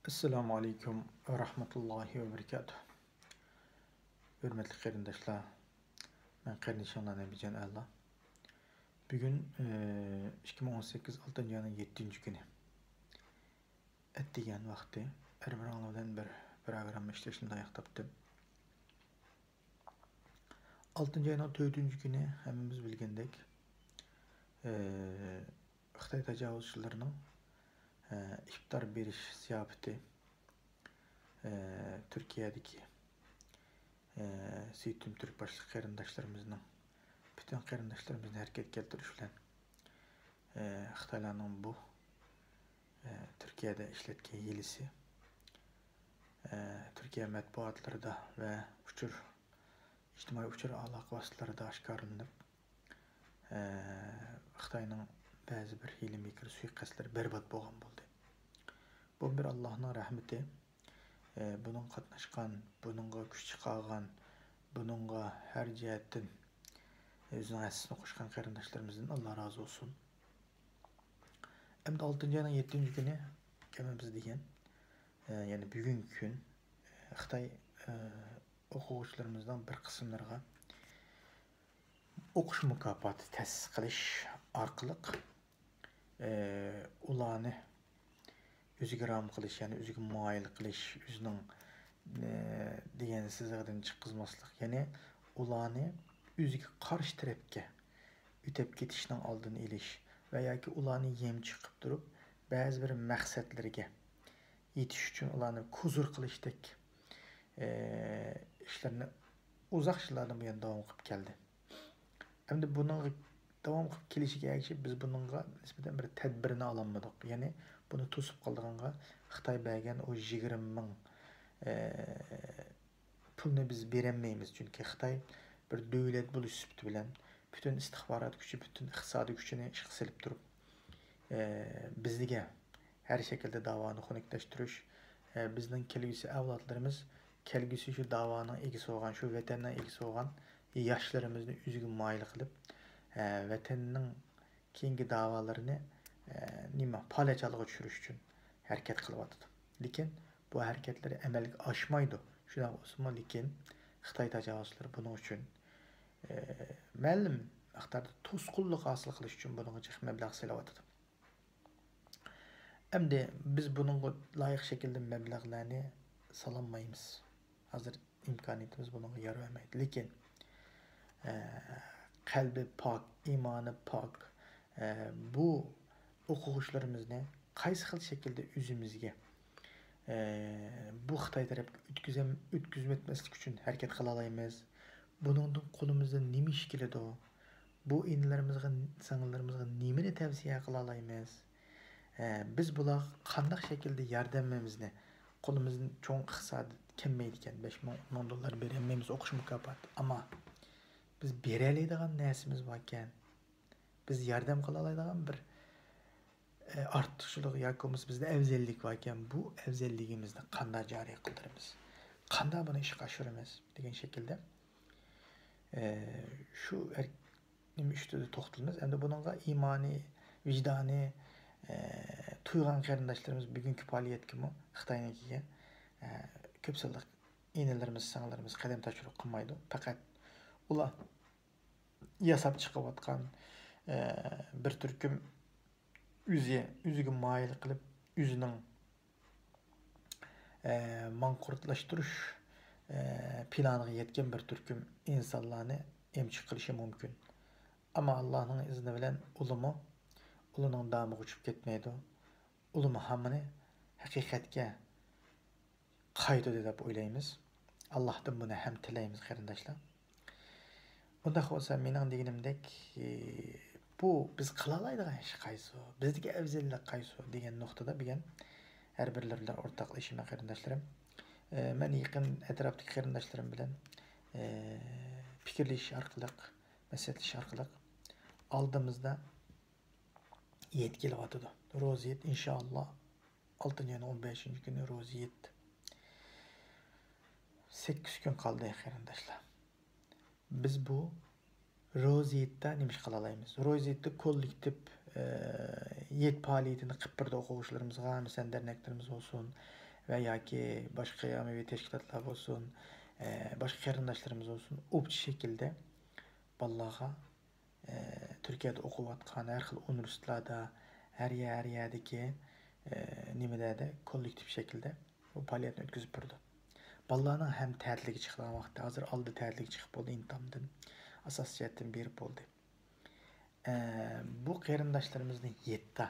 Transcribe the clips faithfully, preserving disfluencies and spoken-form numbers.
ئەسسالامۇ ئەلەيكۇم ۋە رەھمەتۇللاھى ۋە بەرىكاتۇھ. ھۆرمەتلىك قېرىنداشلار، مەن قېرىندىشىڭلار نەبىجان ئەلا. بۈگۈن، ئىككى مىڭ ئون سەككىز ئالتىنچى ئاينىڭ يەتتىنچى كۈنى. ئەتىگەن ۋاقتى. ھەر بىرىڭلار بىلەن بىر پروگرامما ئىشلەشنى لايىق تاپتىم. ئالتىنچى ئاينىڭ تۆتىنچى كۈنى ھەممىمىز بىلگەندەك، ئى، خىتاي تاجاۋۇزچىلىرىنىڭ، ئى، ئىپتار بېرىش زىياپىتى، ئى، تۈركىيەدىكى، ئى، سېيىتتۈن تۈرك باشلىق قېرىنداشلىرىمىزنىڭ، پۈتۈن قېرىنداشلىرىمىزنى ھەرىكەتكە كەلتۈرۈش بىلەن، ئى، خىتايلارنىڭ بۇ، ئى، تۈركىيەدە ئىشلەتكەن ھىيلىسى، ئى، تۈركىيە مەتبۇئاتلىرىدا ۋە ئۇچۇر، ئىجتىمائىي ئۇچۇر ئالاقە ۋاسىتىلىرىدا ئاشكارىلىنىپ، ئى، خىتاينىڭ بەزى بىر ھىيلە-مىكىر، سۇيىقەستلىرى بەربات بولغان بولدى. بۇ بىر ئاللاھنىڭ رەھمىتى. ئى، بۇنىڭغا قاتناشقان، بۇنىڭغا كۈچ چىقارغان، بۇنىڭغا ھەر جەھەتتىن ئۆزىنىڭ ھەسسىسىنى قوشقان قېرىنداشلىرىمىزدىن ئاللا رازى بولسۇن. ئەمدى ئالتىنچى ئاينىڭ يەتتىنچى كۈنى ھەممىمىز دېگەن، ئى، يەنى بۈگۈنكى كۈن، ئى، خىتاي، ئى، ئوقۇغۇچىلىرىمىزنىڭ بىر قىسىملىرىغا ئوقۇش مۇكاپاتى تەسىس قىلىش ئارقىلىق، ئى، ئۇلارنى ئۆزىگە رام قىلىش، يەنى ئۆزىگە مايىل قىلىش، ئۆزىنىڭ، ئى، دېگەن سىزىقىدىن چىققۇزماسلىق، يەنى ئۇلارنى ئۆزىگە قارشى تەرەپكە ئۆتۈپ كېتىشنىڭ ئالدىنى ئېلىش ۋە ياكى ئۇلارنى يەم چېقىپ تۇرۇپ، بەزى بىر مەقسەتلىرىگە يېتىش ئۈچۈن ئۇلارنى كۇزۇر قىلىشتەك، ئى، ئىشلارنى ئۇزاق يىللاردىن بۇيان داۋام قىلىپ كەلدى. ئەمدى بۇنىڭغا داۋام قىلىپ كېلىشىگە ئەگىشىپ، بىز بۇنىڭغا نىسبەتەن بىر تەدبىرنى ئالالمىدۇق. يەنى بۇنى توسۇپ قالىدىغانغا خىتاي بەرگەن ئۇ يىگىرمە مىڭ، ئى، پۇلنى بىز بېرەلمەيمىز، چۈنكى خىتاي بىر دۆلەت بولۇش سۈپىتى بىلەن پۈتۈن ئىستىخبارات كۈچى، پۈتۈن ئىقتىسادىي كۈچىنى ئىشقا سېلىپ تۇرۇپ، ئى، بىزگە ھەر شەكىلدە داۋانى خۇنۈكلەشتۈرۈش، ئى، بىزنىڭ كەلگۈسى ئەۋلادلىرىمىز، كەلگۈسى شۇ داۋانىڭ ئىگىسى بولغان، شۇ ۋەتەننىڭ ئىگىسى بولغان ياشلىرىمىزنى ئۆزىگە مايىل قىلىپ، ئى، ۋەتەننىڭ كېيىنكى داۋالىرىنى، ئە، نېمە، پالەچ ھالغا چۈشۈرۈش ئۈچۈن ھەرىكەت قىلىۋاتىدۇ. لېكىن بۇ ھەرىكەتلىرى ئەمەلگە ئاشمايدۇ. شۇنداق بولسىمۇ، لېكىن خىتاي تاجاۋۇزچىلىرى بۇنىڭ ئۈچۈن، ئە، مەلۇم مىقداردا توسقۇنلۇق ھاسىل قىلىش ئۈچۈن بۇنىڭغا جىق مەبلەغ سېلىۋاتىدۇ. ئەمدى بىز بۇنىڭغا لايىق شەكىلدە مەبلەغلەرنى سالالمايمىز. ھازىر ئىمكانىيىتىمىز بۇنىڭغا يار بەرمەيدۇ. لېكىن، ئە، قەلبى پاك، ئىمانى پاك، ئە، بۇ ئوقۇغۇچىلىرىمىزنى قايسى خىل شەكىلدە ئۆزىمىزگە، ئە، بۇ خىتاي تەرەپكە ئۆتكۈزەم-، ئۆتكۈزۈۋەتمەسلىك ئۈچۈن ھەرىكەت قىلالايمىز؟ بۇنىڭدىن قولىمىزدىن نېمە ئىش كېلىدۇ؟ بۇ ئىنىلىرىمىزغا، سىڭىللىرىمىزغا نېمىنى تەۋسىيە قىلالايمىز؟ ئە، بىز بۇلارغا قانداق شەكىلدە ياردىمىمىزنى، قولىمىزدىن چوڭ ئىقتىسادىي كەلمەيدىكەن، بەش مىڭ، ئون مىڭ دوللار بېرەلمەيمىز ئوقۇش مۇكاپاتى. ئەمما بىز بېرەلەيدىغان نەرسىمىز باركەن، بىز ياردەم قىلالايدىغان بىر، ئە، ئارتۇقچىلىق ياكى بولمىسا بىزدە ئەۋزەللىك باركەن، بۇ ئەۋزەللىكىمىزنى قانداق جارى قىلدۇرىمىز؟ قانداق بۇنى ئىشقا ئاشۇرىمىز؟ دېگەن شەكىلدە، ئە، شۇ ئەر-، نېمە ئۈستىدە توختىلىمىز. ئەمدى بۇنىڭغا ئىمانى، ۋىجدانى، ئە، تويغان قېرىنداشلىرىمىز بۈگۈنكى پائالىيەتكىمۇ خىتاينىڭكىگە، ئە، كۆپ سانلىق ئىنىلىرىمىز، سىڭىللىرىمىز قەدەم تاشلىق قىلمايدۇ. پەقەت ئۇلار ياساپ چىقىۋاتقان، ئە، بىر تۈركۈم ئۆزى، ئۆزىگە مايىل قىلىپ، ئۆزىنىڭ، ئە، ماڭقۇرتلاشتۇرۇش، ئە، پىلانىغا يەتكەن بىر تۈركۈم ئىنسانلارنى ئەمچىك قىلىشى مۇمكىن. ئەمما ئاللانىڭ ئىزنى بىلەن ئۇلىمۇ، ئۇلىنىڭ دامىغا چۈشۈپ كەتمەيدۇ. ئۇلىمۇ ھامىنى ھەقىقەتكە قايتىدۇ دەپ ئويلايمىز. ئاللاھتىن بۇنى ھەم تىلەيمىز، قېرىنداشلار. ئۇنداق بولسا، مېنىڭ دېگىنىمدەك، ئى، بۇ بىز قىلالايدىغان ئىش قايسى، بىزدىكى ئەۋزەللىك قايسى دېگەن نۇقتىدا بۈگۈن ھەر بىرلىرى بىلەن ئورتاقلىشىمەن، قېرىنداشلىرىم. ئى، مەن يېقىن ئەتراپتىكى قېرىنداشلىرىم بىلەن، ئى، پىكىرلىشىش ئارقىلىق، مەسلىھەتلىشىش ئارقىلىق ئالدىمىزدا ھېيت كېلىۋاتىدۇ. روزا ھېيت، ئىنشائاللا، ئالتىنچى ئاينىڭ ئون بەشىنچى كۈنى روزا ھېيت. سەككىز كۈن قالدى، قېرىنداشلار. بىز بۇ روزا ھېيتتا نېمە ئىش قىلالايمىز؟ روزا ھېيتتا كوللېكتىپ، ئى، ھېيت پائالىيىتىنى قىلىپ بېرىدۇ ئوقۇغۇچىلىرىمىزغا، مەسىلەن، دەرنەكلىرىمىز بولسۇن، ۋە ياكى باشقا ئاممىۋى تەشكىلاتلار بولسۇن، ئە، باشقا قېرىنداشلىرىمىز بولسۇن، ئوپچە شەكىلدە بالىلارغا، ئە، تۈركىيەدە ئوقۇۋاتقان ھەر خىل ئۇنىۋېرسىتېتلاردا، ھەر يەر، ھەر يەردىكى، ئە، نېمىلەردە كوللېكتىپ شەكىلدە بۇ پائالىيەتنى ئۆتكۈزۈپ بېرىدۇ. بالىلارنىڭ ھەم تەتىلىگە چىقىدىغان ۋاقتى، ھازىر ئالدى تەتىلىگە چىقىپ بولدى، ئىنتامدىن ئاساسىي جەھەتتىن بېرىپ بولدى. ئە، بۇ قېرىنداشلىرىمىزنى يەتتە،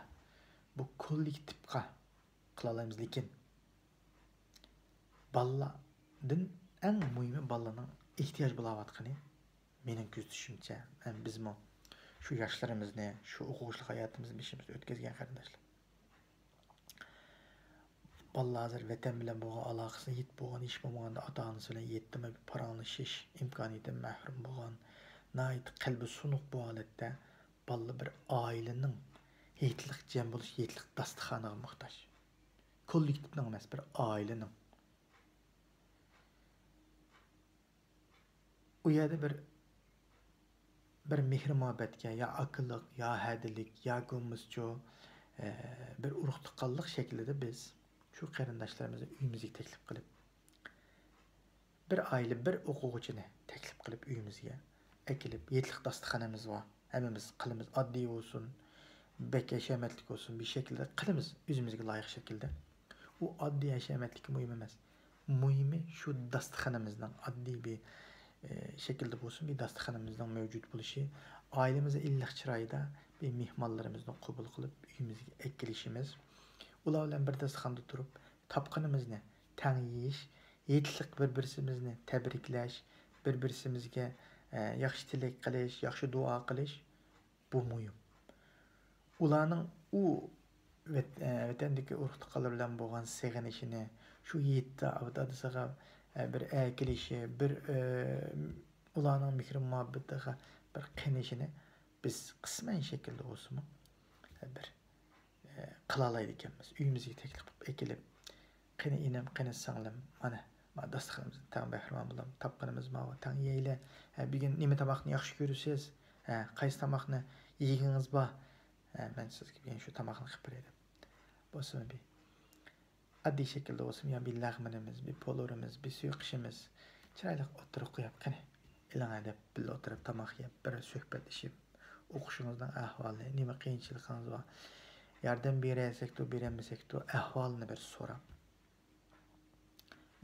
بۇ كوللېكتىپقا قىلالايمىز، لېكىن بالىلاردىن ئەڭ مۇھىمى بالىلارنىڭ ئېھتىياج بولاۋاتقىنى، مېنىڭ كۆزىتىشىمچە، ھەم بىزمۇ شۇ ياشلىرىمىزنى، شۇ ئوقۇغۇچىلىق ھاياتىمىزنى بېشىمىزدا ئۆتكۈزگەن قېرىنداشلار. بالىلار ھازىر ۋەتەن بىلەن بولغان ئالاقىسىنى يېتىپ بولغان، ھېچ بولمىغاندا ئاتا-ئانىسى بىلەن يەتتە ماي بىر پاراڭلىشىش ئىمكانىيىتىدىن مەھرۇم بولغان، ناھايىتى قەلبى سۇنۇق بۇ ھالەتتە بالىلار بىر ئائىلىنىڭ ھېيتلىق جەم بولۇش، ھېيتلىق داستىخانىغا موھتاج. كوللېكتىپنىڭ ئەمەس، بىر ئائىلىنىڭ. ئۇ يەردە بىر، بىر مېھرى-مۇھەببەتكە، يا ئاكىلىق، يا ھەدىلىك، يا بولمىسىچۇ، ئە، بىر ئۇرۇق-تۇغقانلىق شەكلىدە بىز شۇ قېرىنداشلىرىمىزنى ئۆيىمىزگە تەكلىپ قىلىپ، بىر ئائىلە، بىر ئوقۇغۇچىنى تەكلىپ قىلىپ ئۆيىمىزگە ئەكېلىپ، ھېيتلىق داستىخىنىمىز بار. ھەممىمىز قىلىمىز، ئاددىي بولسۇن، بەك ھەشەمەتلىك بولسۇن، بىر شەكىلدە قىلىمىز، ئۆزىمىزگە لايىق شەكىلدە. ئۇ ئاددىي ھەشەمەتلىكى مۇھىم ئەمەس. مۇھىمى شۇ داستىخىنىمىزنىڭ ئاددىي بىر، ئە، شەكىلدە بولسۇن، بىر داستىخىنىمىزنىڭ مەۋجۇت بولۇشى، ئائىلىمىزنىڭ ئىللىق چىرايىدا بىر مېھمانلىرىمىزنى قوبۇل قىلىپ، ئۆيىمىزگە ئەكېلىشىمىز، ئۇلار بىلەن بىر داستىخاندا تۇرۇپ، تاپقىنىمىزنى تەڭ يېيىش، ھېيتلىق بىر-بىرسىمىزنى تەبرىكلەش، بىر-بىرسىمىزگە، ئە، ياخشى تىلەك قىلىش، ياخشى دۇئا قىلىش، بۇ مۇھىم. ئۇلارنىڭ ئۇ ۋەت-، ئە، ۋەتەندىكى ئۇرۇق-تۇغقانلىرى بىلەن بولغان سېغىنىشىنى، شۇ ھېيتتا دادىسىغا، ئە، بىر ئەكېلىشى، بىر، ئە، ئۇلارنىڭ مېھرى-مۇھەببىتىگە بىر قېنىشىنى بىز قىسمەن شەكىلدە بولسىمۇ، ئە، بىر، ئە، قىلالايدىكەنمىز. ئۆيىمىزگە تەكلىپ قىلىپ ئەكېلىپ، «قېنى ئىنىم، قېنى سىڭلىم، مانا، مانا داستىخىنىمىزدىن تەڭ بەھرىمەن بولۇڭ، تاپقىنىمىز ماۋۇ، تەڭ يەيلى. ھە، بۈگۈن نېمە تاماقنى ياخشى كۆرىسىز؟ ھە، قايسى تاماقنى يېگۈڭىز بار؟ ھە، مەن سىزگە بۈگۈن شۇ تاماقنى قىلىپ بېرەي» دەپ. بولسىمۇ بىر ئاددىي شەكىلدە بولسىمۇ، يا بىر لەغمىنىمىز، بىر پولۇرىمىز، بىر سۇيۇقىشىمىز چىرايلىق ئوتتۇرىغا قويۇپ، «قېنى، ئېلىڭە» دەپ، بىللە ئولتۇرۇپ تاماق يەپ، بىر سۆھبەتلىشىپ، ئوقۇشىڭىزنىڭ ئەھۋالى، نېمە قىيىنچىلىقىڭىز بار، ياردەم بېرەلىسەكتۇ، بېرەلمىسەكتۇ، ئەھۋالىنى بىر سوراپ،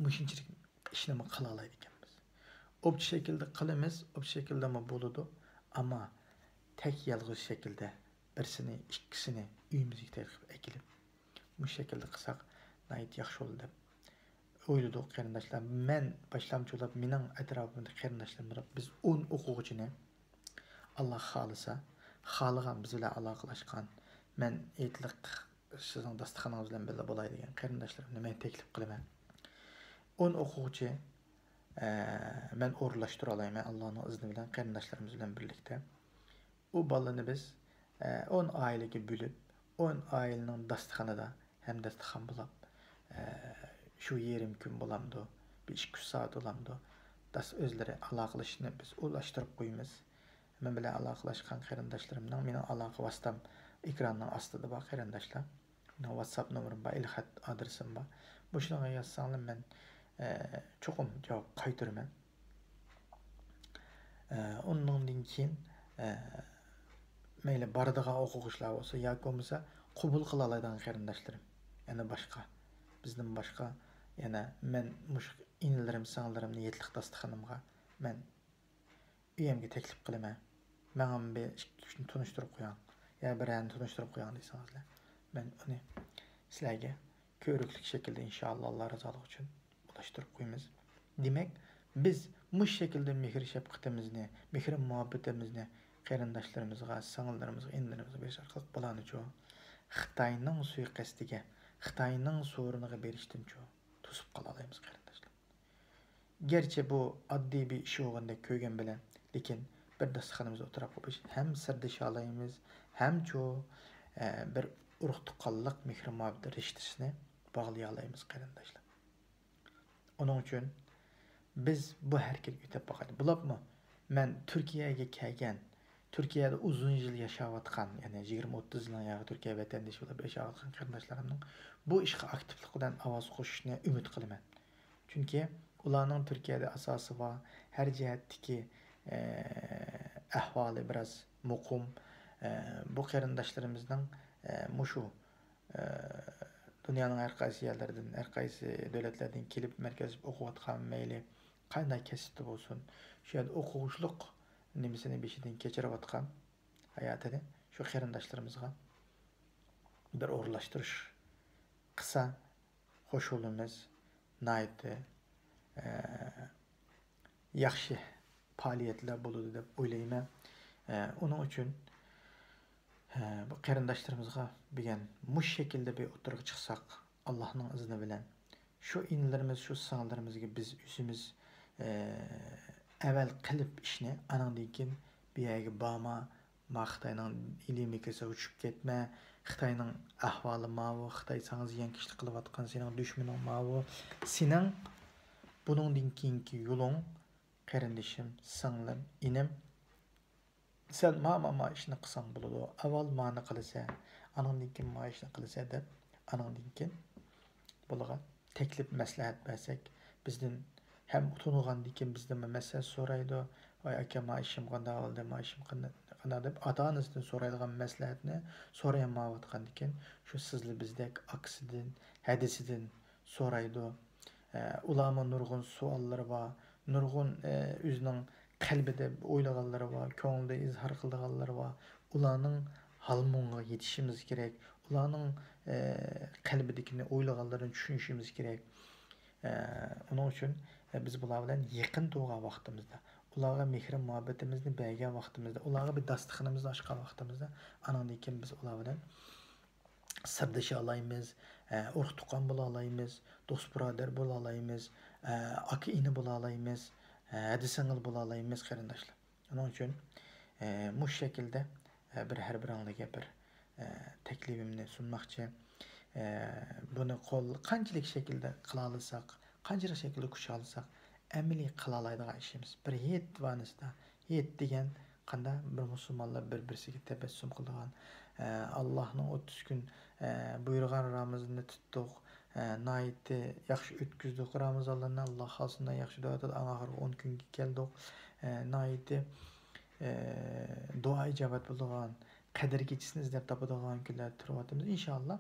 مۇشۇنچىلىك ئىشنىمۇ قىلالايدىكەنمىز. ئوپچە شەكىلدە قىلىمىز، ئوپچە شەكىلدىمۇ بولىدۇ، ئەمما تەك يالغۇز شەكىلدە بىرسىنى، ئىككىسىنى ئۆيىمىزگە تەكلىپ ئەكېلىپ، مۇشۇ شەكىلدە قىلساق ناھايىتى ياخشى بولىدۇ دەپ ئويلىدۇق قېرىنداشلار. مەن باشلامچى بولۇپ، مېنىڭ ئەتراپىمدىكى قېرىنداشلىرىم بولۇپ، بىز ئون ئوقۇغۇچىنى، ئاللا خالىسا، خالىغان بىز بىلەن ئالاقىلەشكەن، مەن ھېيتلىق سىزنىڭ داستىخىنىڭىز بىلەن بىللە بولاي دېگەن قېرىنداشلىرىمنى مەن تەكلىپ قىلىمەن. ئون ئوقۇغۇچى، ئە، مەن ئورۇنلاشتۇرالايمەن، ئاللانىڭ ئىزنى بىلەن قېرىنداشلىرىمىز بىلەن بىرلىكتە. ئۇ بالىنى بىز، ئە، ئون ئائىلىگە بۆلۈپ، ئون ئائىلىنىڭ داستىخانىدا ھەمدەستىخان بولاپ، ئە، شۇ يېرىم كۈن بولامدۇ، بىر ئىككى، ئۈچ سائەت بولامدۇ، داس-، ئۆزلىرى ئالاقىلىشىشنى بىز ئۇلاشتۇرۇپ قويىمىز. مەن بىلەن ئالاقىلاشقان قېرىنداشلىرىمنىڭ، مېنىڭ ئالاقە ۋاسىتەم ئېكراننىڭ ئاستىدا بار قېرىنداشلار. مېنىڭ ۋاتساپ نومۇرۇم بار، ئېلخەت ئادرېسىم بار. مۇشۇنىڭغا يازساڭلار مەن، ئە، چوقۇم جاۋاب قايتۇرىمەن. ئە، ئۇنىڭدىن كېيىن، ئە، مەيلى بارىدىغان ئوقۇغۇچىلار بولسا ياكى بولمىسا قوبۇل قىلالايدىغان قېرىنداشلىرىم، يەنە باشقا، بىزدىن باشقا، يەنە مەن مۇشۇ ئىنىلىرىم، سىڭىللىرىمنى يەتلىك داستىخىنىمغا مەن ئۆيۈمگە تەكلىپ قىلىمەن. ماڭا بىر ئىككى كىشىنى تونۇشتۇرۇپ قويۇڭ. يا بىرەرنى تونۇشتۇرۇپ قويۇڭ دېسىڭىزلەر، مەن ئۇنى سىلەرگە كۆرۈكلۈك شەكىلدە، ئىنشائاللا، ئاللا رازالىقى ئۈچۈن ئۇلاشتۇرۇپ قويىمىز. دېمەك، بىز مۇشۇ شەكىلدە مېھىر-شەپقىتىمىزنى، مېھرى-مۇھەببىتىمىزنى قېرىنداشلىرىمىزغا، سىڭىللىرىمىزغا، ئىنىلىرىمىزغا بېرىش ئارقىلىق بۇلارنىچۇ خىتاينىڭ سۇيىقەستىگە، خىتاينىڭ سورۇنىغا بېرىشتىنچۇ توسۇپ قالالايمىز، قېرىنداشلار. گەرچە بۇ ئاددىي بىر ئىش بولغاندەك كۆرگەن بىلەن، لېكىن بىر داستىخىنىمىزدا ئولتۇراپ بولۇپ ھەم سىردىشالايمىز، ھەمچۇ، ئە، بىر ئۇرۇق-تۇغقانلىق مېھرى-مۇھەببەت رىشتىسىنى باغلىيالايمىز، قېرىنداشلار. ئۇنىڭ ئۈچۈن بىز بۇ ھەرىكەتكە ئۆتۈپ باقايلى. بولۇپمۇ مەن تۈركىيەگە كەلگەن، تۈركىيەدە ئۇزۇن يىل ياشاۋاتقان، يەنى يىگىرمە ئوتتۇز يىلنىڭ ياقى تۈركىيە ۋەتەندىشى بولۇپ ياشاۋاتقان قېرىنداشلىرىمنىڭ بۇ ئىشقا ئاكتىپلىق بىلەن ئاۋاز قوشۇشىنى ئۈمىد قىلىمەن. چۈنكى ئۇلارنىڭ تۈركىيەدە ئاساسى بار، ھەر جەھەتتىكى، ئە، ئەھۋالى بىراز مۇقىم. ئە، بۇ قېرىنداشلىرىمىزنىڭ، ئە، مۇشۇ، ئە، دۇنيانىڭ ھەر قايسى يەرلىرىدىن، ھەر قايسى دۆلەتلەردىن كېلىپ مەركەزلىشىپ ئوقۇۋاتقان، مەيلى قانداق كەسىپتە بولسۇن، شۇ يەردە ئوقۇغۇچىلىق نېمىسىنى بېشىدىن كەچۈرۈۋاتقان ھاياتىنى شۇ قېرىنداشلىرىمىزغا بىر ئورۇنلاشتۇرۇش قىلسا، خوش بولىمىز. ناھايىتى، ئە، ياخشى پائالىيەتلەر بولىدۇ دەپ ئويلايمەن. ئە، ئۇنىڭ ئۈچۈن، ئە، بۇ قېرىنداشلىرىمىزغا بۈگۈن مۇشۇ شەكىلدە بىر ئوتتۇرىغا چىقساق، ئاللاھنىڭ ئىزنى بىلەن شۇ ئىنىلىرىمىز، شۇ سىڭىللىرىمىزگە بىز ئۆزىمىز، ئە، ئەۋەل قىلىپ ئىشنى، ئانىڭدىن كېيىن بۇ يەرگە بارما، ما خىتاينىڭ ھىيلە مىكرىسىغا چۈشۈپ كەتمە، خىتاينىڭ ئەھۋالى ماۋۇ، خىتاي ساڭا زىيانكەشلىك قىلىۋاتقان، سېنىڭ دۈشمىنىڭ ماۋۇ، سېنىڭ بۇنىڭدىن كېيىنكى يولۇڭ، قېرىندىشىم، سىڭلىم، ئىنىم، سەن ما، ما، ما ئىشنى قىلساڭ بولىدۇ، ئاۋۋال مانى قىلىسەن، ئانىڭدىن كېيىن ما ئىشنى قىلىسەن دەپ، ئانىڭدىن كېيىن بۇلارغا تەكلىپ، مەسلىھەت بەرسەك، بىزدىن ھەم تونۇغاندىن كېيىن بىزدىن مەسلىھەت سورايدۇ. ۋاي ئاكا، ما ئىشىم قانداق بولدى، ما ئىشىم قانداق، قانداق دەپ ئاتا-ئانىسىدىن سورايدىغان مەسلىھەتنى سورىيالمايۋاتقاندىكىن، شۇ سىزلا بىزدەك ئاكىسىدىن، ھەدىسىدىن سورايدۇ. ئە، ئۇلارمۇ نۇرغۇن سوئاللىرى بار، نۇرغۇن، ئە، ئۆزىنىڭ قەلبىدە ئويلىغانلىرى بار، كۆڭلىدە ئىزھار قىلىدىغانلىرى بار. ئۇلارنىڭ ھال-مۇڭىغا يېتىشىمىز كېرەك، ئۇلارنىڭ، ئە، قەلبىدىكىنى، ئويلىغانلىرىنى چۈشىنىشىمىز كېرەك. ئە، ئۇنىڭ ئۈچۈن، ئە، بىز بۇلار بىلەن يېقىن تۇرغان ۋاقتىمىزدا، ئۇلارغا مېھرى-مۇھەببىتىمىزنى بەرگەن ۋاقتىمىزدا، ئۇلارغا بىر داستىخىنىمىزنى ئاچقان ۋاقتىمىزدا، ئانىڭدىن كېيىن بىز ئۇلار بىلەن سىردىشالايمىز، ئە، ئۇرۇق-تۇغقان بولالايمىز، دوست-بۇرادەر بولالايمىز، ئە، ئاكا-ئىنى بولالايمىز، ئە، ھەدە-سىڭىل بولالايمىز، قېرىنداشلار. ئۇنىڭ ئۈچۈن، ئە، مۇشۇ شەكىلدە، ئە، بىر ھەر بىرىڭلارگە بىر، ئە، تەكلىپىمنى سۇنماقچى. ئە، بۇنى قول-، قانچىلىك شەكىلدە قىلالىساق، قانچىلىك شەكىلدە كۈچ ئالساق، ئەمەلىي قىلالايدىغان ئىشىمىز. بىر ھېيت بار نېمىسىدە، ھېيت دېگەن قانداق؟ بىر مۇسۇلمانلار بىر-بىرسىگە تەبەسسۇم قىلىدىغان، ئە، ئاللاھنىڭ ئوتتۇز كۈن، ئە، بۇيرۇغان رامىزىنىنى تۇتتۇق، ئە، ناھايىتى ياخشى ئۆتكۈزدۇق رامىزانلارنى، ئاللا خالىسۇندا ياخشى دەۋاتىدۇ، ئەڭ ئاخىرقى ئون كۈنگە كەلدۇق. ئە، ناھايىتى، ئە، دۇئا ئىجابەت بولىدىغان، قەدىر كېچىسىنى ئىزدەپ تاپىدىغان كۈنلەردە تۇرۇۋاتىمىز. ئىنشاللا،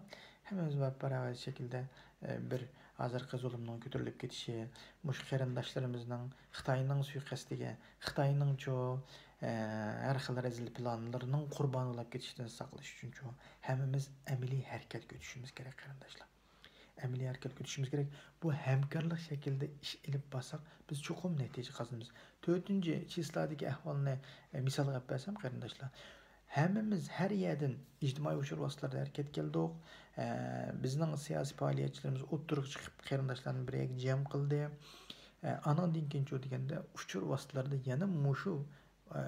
ھەممىمىز بىر پاراۋايلىق شەكىلدە، ئە، بىر ھازىرقى زۇلۇمنىڭ كۆتۈرۈلۈپ كېتىشى، مۇشۇ قېرىنداشلىرىمىزنىڭ خىتاينىڭ سۇيىقەستىگە، خىتاينىڭچۇ، ئە، ھەر خىل رەزىل پىلانلىرىنىڭ قۇربانى بولۇپ كېتىشىدىن ساقلاش ئۈچۈنچۇ، ھەممىمىز ئەمەلىي ھەرىكەتكە ئۆتۈشىمىز كېرەك، قېرىنداشلار. ئەمەلىي ھەرىكەتكە ئۆتۈشىمىز كېرەك. بۇ ھەمكارلىق شەكلىدە ئىش ئېلىپ بارساق، بىز چوقۇم نەتىجە قازىنىمىز. تۆتىنچى چىسلادىكى ئەھۋالنى، ئە، مىسالغا ئېلىپ بەرسەم، قېرىنداشلار، ھەممىمىز ھەر يەردىن ئىجتىمائىي ئۇچۇر ۋاسىتىلىرىدە ھەرىكەتكە كەلدۇق. ئە، بىزنىڭ سىياسىي پائالىيەتچىلىرىمىز ئوتتۇرىغا چىقىپ، قېرىنداشلارنى بىر يەرگە جەم قىلدى. ئە، ئانىڭدىن كېيىنچۇ دېگەندە، ئۇچۇر ۋاسىتىلىرىدە يەنە مۇشۇ، ئە،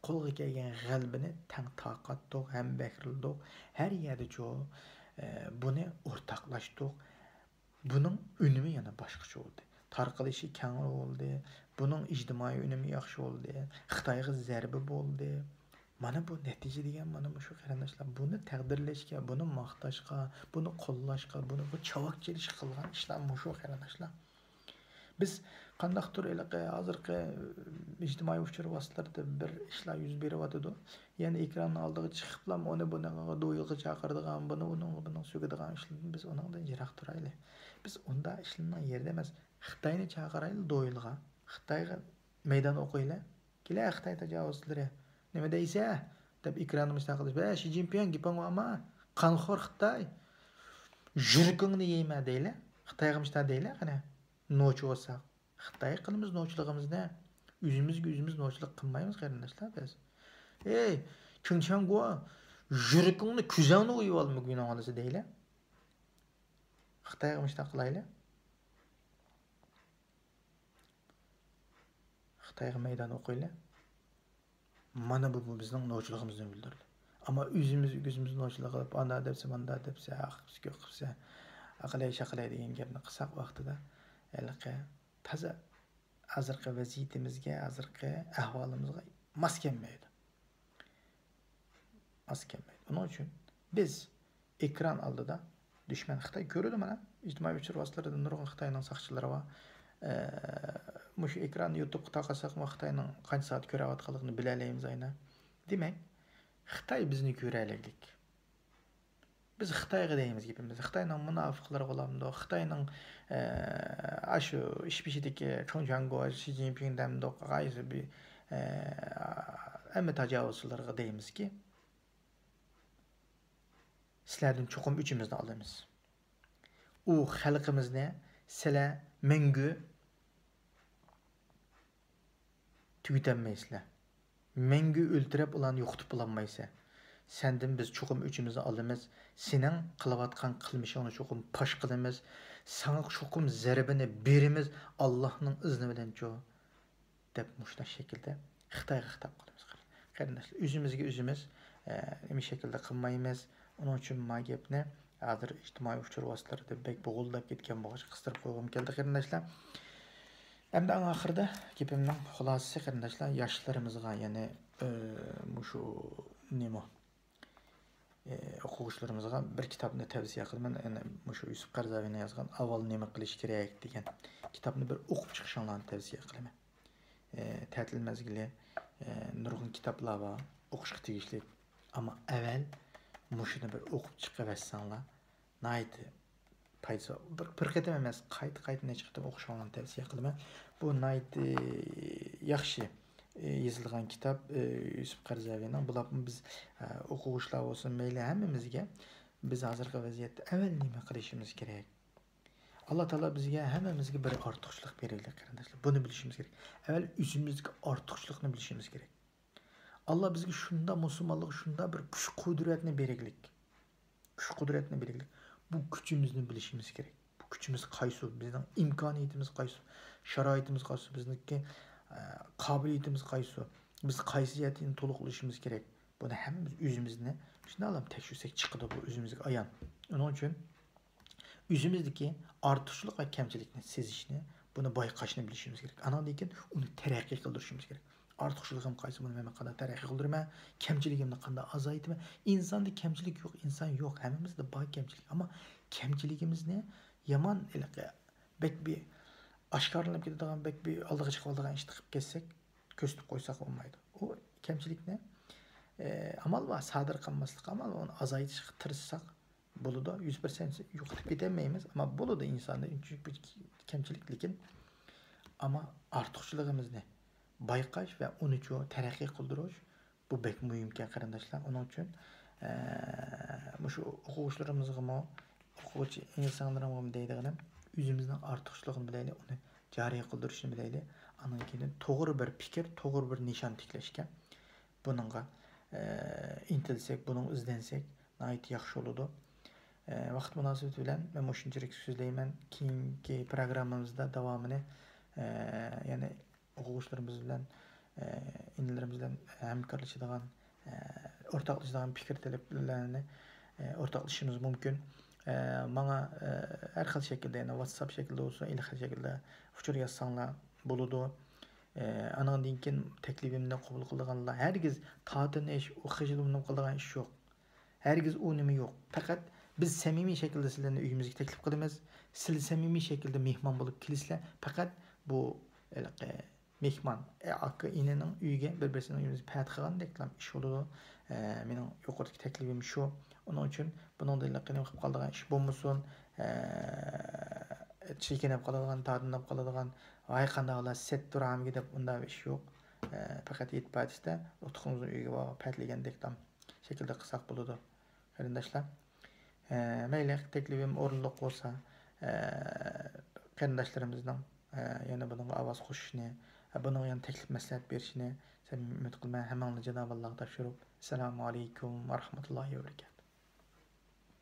قولغا كەلگەن غەلىبىنى تەڭ تارقاتتۇق، ھەمبەھىرلىدۇق. ھەر يەردىچۇ، ئە، بۇنى ئورتاقلاشتۇق. بۇنىڭ ئۈنۈمى يەنە باشقىچە بولدى. تارقىلىشى كەڭرى بولدى. بۇنىڭ ئىجتىمائىي ئۈنۈمى ياخشى بولدى. خىتايغا زەربە بولدى. مانا بۇ نەتىجە دېگەن مانا مۇشۇ، قېرىنداشلار. بۇنى تەقدىرلەشكە، بۇنى ماختاشقا، بۇنى قوللاشقا، بۇنى بۇ چاۋاك چېلىشقا قىلغان ئىشلار مۇشۇ، قېرىنداشلار. بىز قانداقتۇر ھېلىقى ھازىرقى ئىجتىمائىي ئۇچۇر ۋاسىتىلىرىدە بىر ئىشلار يۈز بېرىۋاتىدۇ. يەنە ئېكراننىڭ ئالدىغا چىقىپلا ئۇنى بۇنىڭغا دويىلغا چاقىرىدىغان، بۇنى ئۇنىڭغا بۇنىڭ سۆكىدىغان ئىشلاردىن بىز ئۇنىڭدىن يىراق تۇرايلى. بىز ئۇنداق ئىشلارنىڭ يېرىدە ئەمەس. خىتاينى چاقىرايلى دويىلغا. خىتايغا مەيدان ئوقۇيلى. كېلە خىتاي تاجاۋۇزچىلىرى. نېمە دەيسە؟ دەپ ئېكراننى مۇشۇنداق قىلىش. ۋە شى جىنپىڭ گېپىڭ بارمۇ؟ قانخور خىتاي. يۈرىكىڭنى يەيمەن دەيلى. خىتايغا مۇشۇنداق دەيلى قېنى. نوچى بولساق. خىتايغا قىلىمىز نوچىلىقىمىزنى. ئۆزىمىزگە ئۆزىمىز نوچىلىق قىلمايمىز قېرىنداشلار بىز. ئەي، چىڭچياڭگو، يۈرىكىڭنى كۆزۈڭنى ئويۇۋالمىغىنىڭ ئالىسى دەيلى. خىتايغا مۇشۇنداق قىلايلى. خىتايغا مەيدان ئوقۇيلى. مانا بۇ، بۇ بىزنىڭ نوچىلىقىمىزنى بىلدۈرىدۇ. ئەمما ئۆزىمىز ئۆزىمىز نوچىلىق قىلىپ، ئاندا دەپسە، ماندا دەپسە، ئاق قىپسە، كۆك قىپسە، ئاقىلاي شاقىلاي دېگەن گەپنى قىلساق ۋاقتىدا، ھېلىقى تازا ھازىرقى ۋەزىيىتىمىزگە، ھازىرقى ئەھۋالىمىزغا ماس كەلمەيدۇ. ئاز كەلمەيدۇ. ئۇنىڭ ئۈچۈن بىز ئېكران ئالدىدا دۈشمەن خىتاي كۆرىدۇ مانا. ئىجتىمائىي ئۇچۇر ۋاسىتىلىرىدا نۇرغۇن خىتاينىڭ ساقچىلىرى بار. ئە، مۇشۇ ئېكراننى يۇتۇبقا تارقاتساقمۇ خىتاينىڭ قانچە سائەت كۆرۈۋاتقانلىقىنى بىلەلەيمىز ئاينا. دېمەك، خىتاي بىزنى كۆرەلەيلىك. بىز خىتايغا دەيمىز گېپىمىز. خىتاينىڭ مۇناپىقلىرىغا بولامدۇ؟ خىتاينىڭ، ئە، ئاشۇ ئىش بېشىدىكى چوڭ جياڭگو، شى جىنپىڭ دەمدۇ، قايسى بىر، ئە، ھەممە تاجاۋۇزچىلىرىغا دەيمىزكى، سىلەردىن چوقۇم ئۆچىمىزنى ئالىمىز. ئۇ خەلقىمىزنى سىلەر مەڭگۈ تۈگىتەلمەيسىلەر. مەڭگۈ ئۆلتۈرۈپ، ئۇلارنى يوقىتىپ بولالمايسەن. سەندىن بىز چوقۇم ئۆچىمىزنى ئالىمىز. سېنىڭ قىلىۋاتقان قىلمىشىڭنى چوقۇم پاش قىلىمىز. ساڭا چوقۇم زەربىنى بېرىمىز، ئاللاھنىڭ ئىزنى بىلەنچۇ، دەپ مۇشۇنداق شەكىلدە خىتايغا خىتاب قىلىمىز. قېرىنداشلار، ئۆزىمىزگە ئۆزىمىز، ئە، نېمە شەكىلدە قىلمايمىز. ئۇنىڭ ئۈچۈن ما گەپنى ھازىر ئىجتىمائىي ئۇچۇر ۋاسىتىلىرىدا بەك بۇغۇلداپ كەتكەن بولغاچ قىستۇرۇپ قويغۇم كەلدى، قېرىنداشلار. ئەمدى ئەڭ ئاخىرىدا گېپىمنىڭ خۇلاسىسى، قېرىنداشلار، ياشلىرىمىزغا، يەنى، ئە، مۇشۇ نېمە، ئە، ئوقۇغۇچىلىرىمىزغا بىر كىتابنى تەۋسىيە قىلىمەن. يەنى مۇشۇ يۈسۈپ قەرزاۋىنىڭ يازغان ئاۋۋال نېمە قىلىش كېرەك دېگەن كىتابنى بىر ئوقۇپ چىقىشىڭلارنى تەۋسىيە قىلىمەن. ئە، تەتىل مەزگىلى، ئە، نۇرغۇن كىتابلار بار، ئوقۇشقا تېگىشلىك. ئەمما ئەۋەل مۇشۇنى بىر ئوقۇپ چىقىۋەتسەڭلار، ناھايىتى پايدىسى بار. بىر، بىر قېتىم ئەمەس، قايتا، قايتا نەچچە قېتىم ئوقۇشۇڭلارنى تەۋسىيە قىلىمەن. بۇ ناھايىتى ياخشى، ئە، يېزىلغان كىتاب، ئە، يۈسۈپ قەرزاۋىنىڭ. بۇلارمۇ بىز، ئە، ئوقۇغۇچىلار بولسۇن، مەيلى ھەممىمىزگە بىز ھازىرقى ۋەزىيەتتە ئەۋەل نېمە قىلىشىمىز كېرەك؟ ئاللا تائالا بىزگە، ھەممىمىزگە بىر ئارتۇقچىلىق بېرىلدى، قېرىنداشلار. بۇنى بىلىشىمىز كېرەك. ئەۋەل ئۆزىمىزدىكى ئارتۇقچىلىقنى بىلىشىمىز كېرەك. ئاللا بىزگە شۇنداق مۇسۇلمانلىققا شۇنداق بىر كۈچ قۇدرەتنى بېرىگلىك. كۈچ قۇدرەتنى بىلىگلىك. بۇ كۈچىمىزنى بىلىشىمىز كېرەك. بۇ كۈچىمىز قايسى؟ بىزنىڭ ئىمكانىيىتىمىز قايسى؟ شارائىتىمىز قايسى؟ بىزنىڭكى، ئە، قابىلىيىتىمىز قايسى؟ بىز قايسى جەھەتتىن تولۇقلىشىمىز كېرەك؟ بۇنى ھەممىمىز ئۆزىمىزنى شۇنداقلا تەكشۈرسەك چىقىدۇ، بۇ ئۆزىمىزگە ئايان. ئۇنىڭ ئۈچۈن ئۆزىمىزدىكى ئارتۇقچىلىق ۋە كەمچىلىكنى سېزىشنى، بۇنى بايقاشنى بىلىشىمىز كېرەك. ئانىڭدىن كېيىن ئۇنى تەرەققىي قىلدۇرۇشىمىز كېرەك. ئارتۇقچىلىقىم قايسى، بۇنى مەن قانداق تەرەققىي قىلدۇرىمەن؟ كەمچىلىكىمنى قانداق ئازايتىمەن؟ ئىنساندا كەمچىلىك يوق، ئىنسان يوق. ھەممىمىزدە بار كەمچىلىك. ئەمما كەمچىلىكىمىزنى يامان ھېلىقى بەك بىر ئاشكارىلىنىپ كېتىدىغان، بەك بىر ئالدىغا چىقىۋالىدىغان ئىشتا قىلىپ كەتسەك، كۆرسىتىپ قويساق بولمايدۇ. ئۇ كەمچىلىكنى، ئە، ئامال بار، سادىر قىلماسلىق ئامال، ئۇنى ئازايتىشقا تىرىشساق بولىدۇ. يۈز پىرسەنت يوقىتىپ كېتەلمەيمىز، ئەمما بولىدۇ ئىنساندا ئۈنچىلىك بىر كەمچىلىك، لېكىن ئەمما ئارتۇقچىلىقىمىزنى بايقاش ۋە ئۇنىچۇ تەرەققىي قىلدۇرۇش، بۇ بەك مۇھىمكەن، قېرىنداشلار. ئۇنىڭ ئۈچۈن، ئە، مۇشۇ ئوقۇغۇچىلىرىمىزغىمۇ، ئوقۇغۇچى ئىنسانلىرىمغىمۇ دەيدىغىنىم، ئۆزىمىزنىڭ ئارتۇقچىلىقىنى بىلەيلى، ئۇنى جارى قىلدۇرۇشنى بىلەيلى. ئاندىن كېيىن توغرا بىر پىكىر، توغرا بىر نىشان تىكلەشكە، بۇنىڭغا، ئە، ئىنتىلسەك، بۇنىڭغا ئىزدەنسەك، ناھايىتى ياخشى بولىدۇ. ئە، ۋاقىت مۇناسىۋىتى بىلەن مەن مۇشۇنچىلىك سۆزلەيمەن. كېيىنكى پروگراممىمىزدا داۋامىنى، ئە، يەنە ئوقۇغۇچىلىرىمىز بىلەن، ئە، ئىنىلىرىمىز بىلەن ھەمكارلىشىدىغان، ئە، ئورتاقلىشىدىغان پىكىر تەلەپلەرنى، ئە، ئورتاقلىشىشىمىز مۇمكىن. ئە، ماڭا، ئە، ھەر خىل شەكىلدە، يەنى ۋاتساپ شەكلىدە بولسۇن، ھېلىقى شەكىلدە ئۇچۇر يازساڭلار بولىدۇ. ئە، ئانىڭدىن كېيىن تەكلىپىمنى قوبۇل قىلىدىغانلار، ھەرگىز تارتىنىش، ئۇ خىجىل بولۇپ قالىدىغان ئىش يوق. ھەرگىز ئۇ نېمە يوق. پەقەت بىز سەمىمىي شەكىلدە سىلەرنى ئۆيىمىزگە تەكلىپ قىلىمىز. سىلەر سەمىمىي شەكىلدە مېھمان بولۇپ كېلىسىلەر. پەقەت بۇ ھېلىقى مېھمان، ئاكا ئىنىنىڭ ئۆيىگە بىر-بىرسىنىڭ ئۆيىمىزگە پەتە قىلغاندەكلا ئىش بولىدۇ. ئە، مېنىڭ يۇقىرىدىكى تەكلىپىم شۇ. ئۇنىڭ ئۈچۈن بۇنىڭدىن نېمە قىلىپ قالىدىغان ئىش بولمىسۇن. ئە، چېكىنىپ قالىدىغان، تارتىنىپ قالىدىغان، ۋاي قانداقلا سەت تۇرامىكى دەپ ئۇنداق بىر ئىش يوق. ئە، پەقەت يېتىپ پاتىسىدا ئۇتۇقىمىزنىڭ ئۆيىگە بارغان پەتىلىگەندەكلا شەكىلدە قىلساق بولىدۇ، قېرىنداشلار. ئە، مەيلى، تەكلىپىم ئورۇنلۇق بولسا، ئە، قېرىنداشلىرىمىزنىڭ، ئە، يەنە بۇنىڭغا ئاۋاز قوشۇشىنى، ئە، بۇنىڭغا يەنە تەكلىپ مەسلىھەت بېرىشىنى سەمىمىي ئۈمىد قىلىمەن. ھەممىڭلارنى جانابى ئاللاغا تاپشۇرۇپ، ئەسسالامۇ ئەلەيكۇم ۋە رەھمەتۇللاھى ۋە بەرىكاتۇھ.